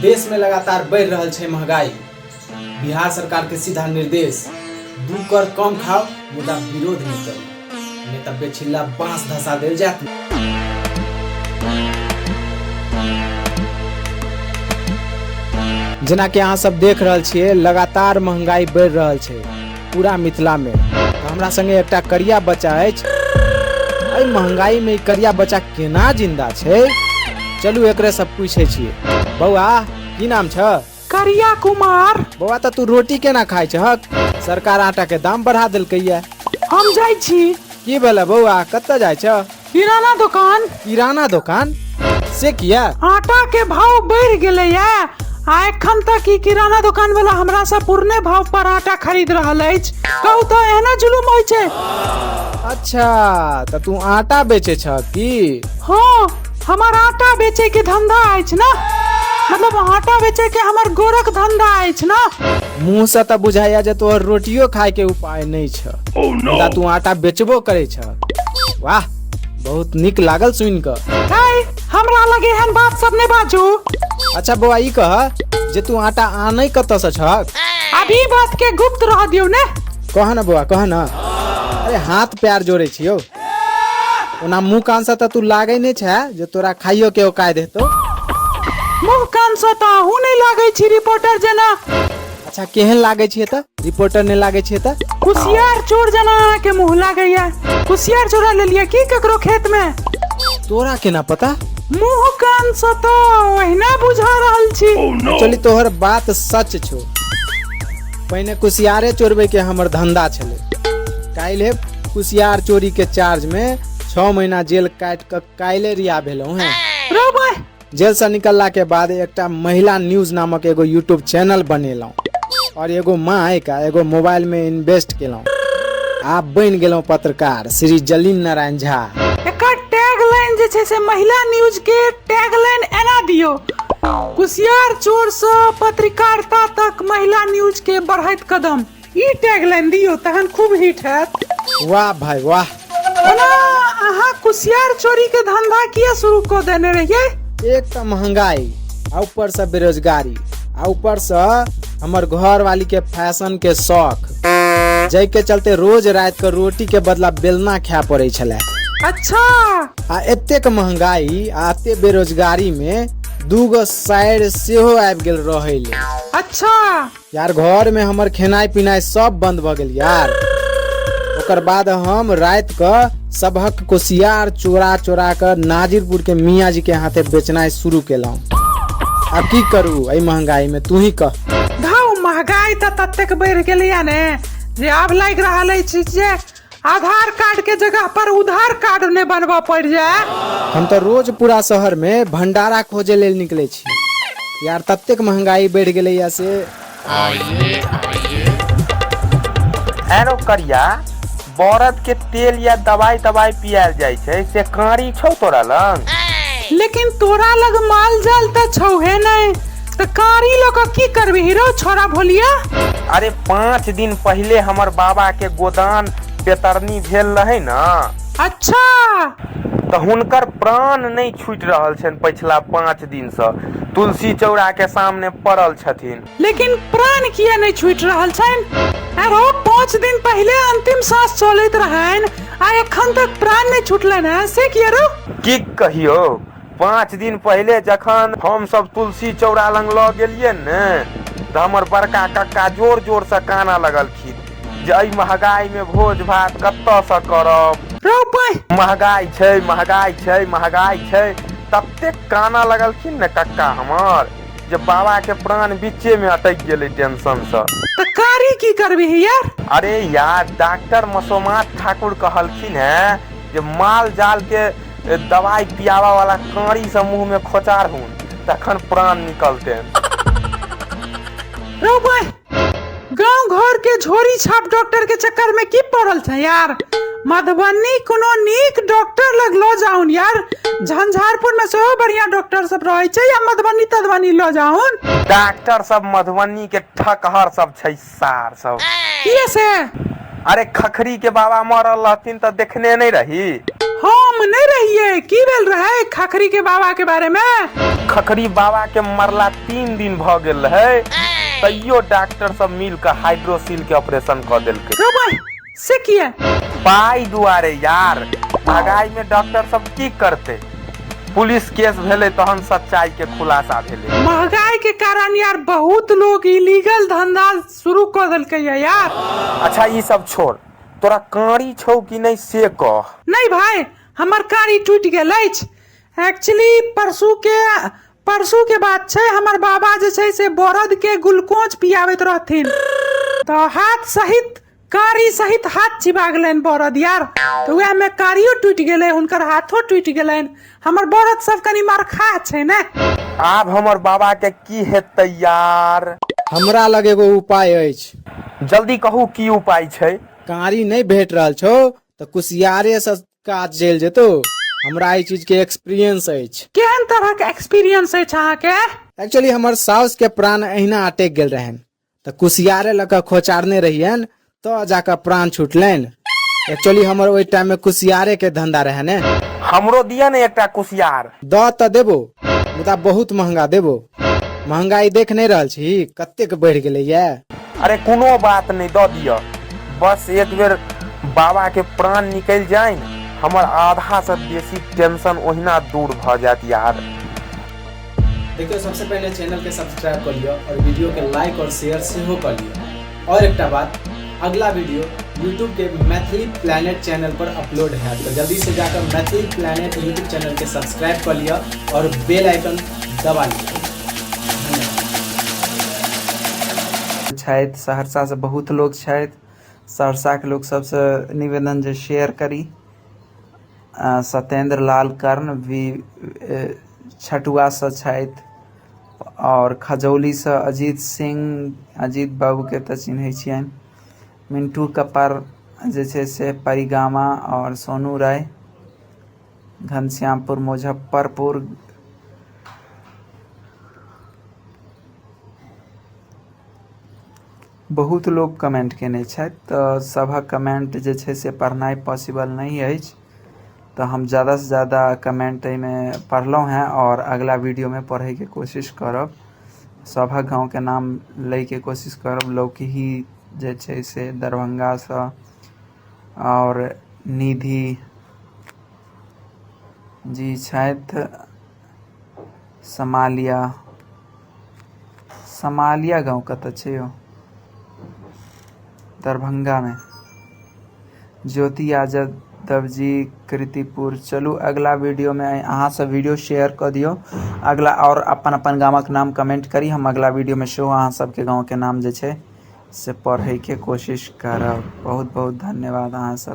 देश में लगातार बढ़ि रहल छै महंगाई। बिहार सरकार के सीधा निर्देश, 2 कर कम खाओ मुदा विरोध नहि करू, नहि तऽ बेछिल्ला बांस धसा देल जायत। जेना कि अहाँ सब देख रहल छियै, लगातार महंगाई बढ़ि रहल छै पूरा मिथिला में। तऽ हमरा संगे एकटा करिया बच्चा अछि। एहि महंगाई में ई करिया बच्चा केना जिंदा छै, चलू एकरे सब पूछे छियै। बौआ, की नाम छ? करिया कुमार। बौआ, तऽ तू रोटी केना खाइ छहक? सरकार आटा के दाम बढ़ा देलकैया। हम जाइ छी। की भेलै बौआ, कतऽ जाइ छ? किराना दोकान। किराना दोकान? से किया? आटा के भाव बढ़ि गेलैया आ एखन तक ई किराना दोकान वाला हमरा से पुरने भाव पर आटा खरीद रहल अछि। कहू तऽ एहना जुलुम होइ छै? अच्छा, तऽ तू आटा बेचे छह की? हाँ, हमर आटा बेचे के धंधा अछि ना, मतलब आटा बेचे के हमर गोरक धंधा अछि ना। मुँह से तऽ बुझाइया जे तोहर रोटियो खाय के उपाय नहीं छ, मुदा तू आटा बेचबो करे छ। वाह, बहुत नीक लागल सुनि कऽ। है, हमरा लग एहन बात सब नहीं बाजू। अच्छा बौआ, ई कह जे तू आटा आनै कतऽ से छहक? अब ई बात के गुप्त रह दियौ ने। कह न बौआ, कह न। अरे हाथ पैर जोड़े छियौ, ओना मुँह कान से तऽ तू लागै नहि छै जे तोरा खाइयो के औकात हेतौ। मुँह कान से तऽ अहूँ नहीं लागै छी रिपोर्टर जेना। अच्छा, केहन लागै छियै तऽ? रिपोर्टर नहि लागै छियै तऽ? कुसियार चोर जेना अहाँके मुँह लागैया। कुसियार चोरा लेलियै की ककरो खेत में? तोरा केना पता? मुँह कान से तऽ ओहिना बुझा रहल छी। एक्चुअली तोहर बात सच छौ। पहिने कुसियारे चोरबै के हमर धंधा छलै। काल्हि कुसियार चोरी के चार्ज में 6 महीना जेल काटि कऽ काल्हि रिहा भेलहुँ हैं। रौ भाई। जेल से निकलला के बाद एकटा महिला न्यूज नामक एगो यूट्यूब चैनल बनेलहुँ और एगो माइक आ एगो मोबाइल में इन्वेस्ट केलहुँ। आब बनि गेलहुँ पत्रकार श्री जलीन नारायण झा। एकर टैग लाइन जे छै से महिला न्यूज के टैग लाइन एना दियौ, कुसियार चोर से पत्रकारिता तक महिला न्यूज के बढ़ैत कदम। ई टैग लाइन दियौ तहन खूब हिट हैत। वाह भाई वाह। ओना अहाँ कुसियार चोरी के धंधा किया शुरू कऽ देने रहियै? एक तऽ महंगाई आ ऊपर से बेरोजगारी आ ऊपर से हमर घर वाली के फैशन के शौक, जाहि के चलते रोज रात के रोटी के बदला बेलना खाय पड़े छलै। अच्छा। आ एतेक महंगाई आ एते बेरोजगारी में 2 गो साइर सेहो आबि गेल रहै ले। अच्छा। यार, घर में हमर खेनाइ पिनाइ सब बंद भऽ गेल यार। ओकर बाद हम राति के सबहक कुसियार चोरा चोरा कऽ नाजिरपुर के मियाँ जी के हाथे बेचनाइ शुरू केलहुँ। आब की करू एहि महंगाई में, तू ही कह। धौ, महंगाई तऽ ततेक बढ़ि गेलैया ने जे आब लागि रहल अछि जे आधार कार्ड के जगह पर उधार कार्ड ने बनबऽ पड़ि जाय। हम तऽ रोज पूरा शहर में भंडारा खोजे लेल निकले छी यार, ततेक महंगाई बढ़ि गेलैया से। एरो करिया, बरद के तेल या दवाई तवाई पियाल जाइ छै से काड़ी छौ तोरा लंग? लेकिन तोरा लग माल जाल तऽ छौहे नहि, तऽ कारी लऽ कऽ की करबही रौ छोरा भोलिया? अरे 5 दिन पहिले हमर बाबा के गोदान बेतरनी भेल रहै न। अच्छा। तऽ हुनकर प्राण नहि छूटि रहल छनि पछिला 5 दिन सँ, तुलसी चौरा के सामने पड़ल छथिन। लेकिन प्राण किया नहि छूटि रहल छनि? अरे 5 दिन पहिले अंतिम सांस चलैत रहनि आ एखन तक प्राण नहि छूटलनि हैं, से किया रौ? की कहियौ, 5 दिन पहिले जखन हम सब तुलसी चौरा लंग लऽ गेलियनि ने, तऽ हमर बड़का कक्का जोर जोर सँ कानऽ लगलखिन जे एहि महगाई में भोज भात कतऽ सँ करब। रौ पै। महगाई छै, महगाई छै, महगाई छै, ततेक कानऽ लगलखिन ने कक्का हमर जे बाबा के प्राण बीचे में अटकि गेलै टेंशन सँ। तऽ कारी की करबिही यार? अरे यार, डॉक्टर मसोमात ठाकुर कहलखिन हेँ जे माल जाल के दवाई पियाबऽ वाला काड़ी से मुंह में खोचारहुन तखन प्राण निकलतेन। रौ भाई, गांव घर के झोरी छाप डॉक्टर के चक्कर में की पड़ल छै यार? मधुबनी कोनो नीक डॉक्टर लग लऽ जाउन यार, झंझारपुर में सेहो बढ़िया डॉक्टर सब रहै छै, या मधुबनी तधुबनी लऽ जाउन। डॉक्टर सब मधुबनी के ठकहर सब छै सार सब। किए से? अरे खखरी के बाबा मरल रहथिन तऽ देखने नहीं रही? हाँ, गाँव में नहीं रहिए, की भेल रहे खखरी के बाबा के बारे में? खखरी बाबा के मरला 3 दिन भ गेल रहे, तैयो डॉक्टर सब मिल के हाइड्रोसिल के ऑपरेशन क देलकै। रौ भाई से किया? पाई दुआरे यार, महगाई में डॉक्टर सब की करते? पुलिस केस भेलै तहन सच्चाई के खुलासा भेलै। महंगाई के कारण यार बहुत लोग इलीगल धंधा शुरू कर देलकै यार। अच्छा ई सब छोड़, तोरा काड़ी छौ कि नहीं से कह। नहीं भाई, हमर काड़ी टूटि गेल अछि। एक्चुअली परसू के बात छै, हमर बाबा जे छै से बरद के ग्लूकोज पियाबैत रहथिन, तऽ हाथ सहित कारी सहित हाथ चिबा गेलनि बरद यार, तऽ वएह में कारियो टूटि गेलै, हुनकर हाथो टूटि गेलनि। हमर बरद सब कनी मरखा छै ने। आब हमर बाबा के की हेतै यार? हमरा लग एगो उपाय अछि। जल्दी कहू की उपाय छै? कारी नहीं भेट रहल छौ तऽ कुसियारे से काज चलि जेतौ, हमरा एहि चीज के एक्सपीरियंस अछि। केहन तरहक एक्सपीरियंस अछि अहाँके? एक्चुअली हमर साउस के प्राण अहिना अटकि गेल रहनि, तऽ कुसियारे लऽ कऽ खोचारने रहियनि तऽ जाकऽ प्राण छुटलनि। एक्चुअली हमर ओहि टाइम में कुसियारे के धंधा रहे ने। हमरो दिअ ने एकटा कुसियार। दऽ तऽ देबो, मुदा बहुत महंगा देबो। महंगाई देख नहीं रहल छी कतेक बढ़ि गेलैया। अरे कोनो बात नहीं, दऽ दिअ, बस एक बेर बाबा के प्राण निकलि जाय, हमर आधा से बेसी टेंशन ओहिना दूर भऽ जायत यार। देखियौ, सबसे पहले चैनल के सब्सक्राइब कर लिअ और वीडियो के लाइक और शेयर सेहो कर लिअ। और एकटा बात, अगला वीडियो यूट्यूब के मैथिली प्लैनेट चैनल पर अपलोड है, तो जल्दी से जाकर मैथिली प्लैनेट यूट्यूब चैनल के सब्सक्राइब कर लिअ और बेल आइकन दबा लिअ। छथि सहरसासँ बहुत लोक छथि, सहरसाके लोक सबसँ निवेदन जे शेयर करी। सत्येंद्र लाल कर्ण भी छठुआसँ छथि आओर खजौलीसँ अजीत सिंह, अजीत बाबूके तऽ चिन्है छियनि। मिंटू कप्पर जे छै से परिगामा आओर सोनू राय घनश्यामपुर मुजफ्फरपुर। बहुत लोक कमेंट केने छथि, तऽ सभक कमेंट जे छै से पढ़नाइ पॉसिबल नहि अछि, तऽ हम ज़्यादासँ ज़्यादा कमेंट एहिमे पढ़लहुँ हेँ आओर अगिला वीडियोमे पढ़ैके कोशिश करब। सभक गाँवके नाम लैके कोशिश करब। लौकही जे छै से दरभंगासँ आओर निधि जी छथि समालिया, समालिया गाँव कतऽ छै यौ? दरभंगामे। ज्योति यादव जी कीर्तिपुर। चलू अगला वीडियोमे अहाँ सब वीडियो शेयर कऽ दियौ अगला, आओर अपन अपन गामक नाम कमेंट करी, हम अगला वीडियोमे सेहो अहाँ सबके गाँवके नाम जे छै से पढ़ैके कोशिश करब। बहुत बहुत धन्यवाद अहाँ सब।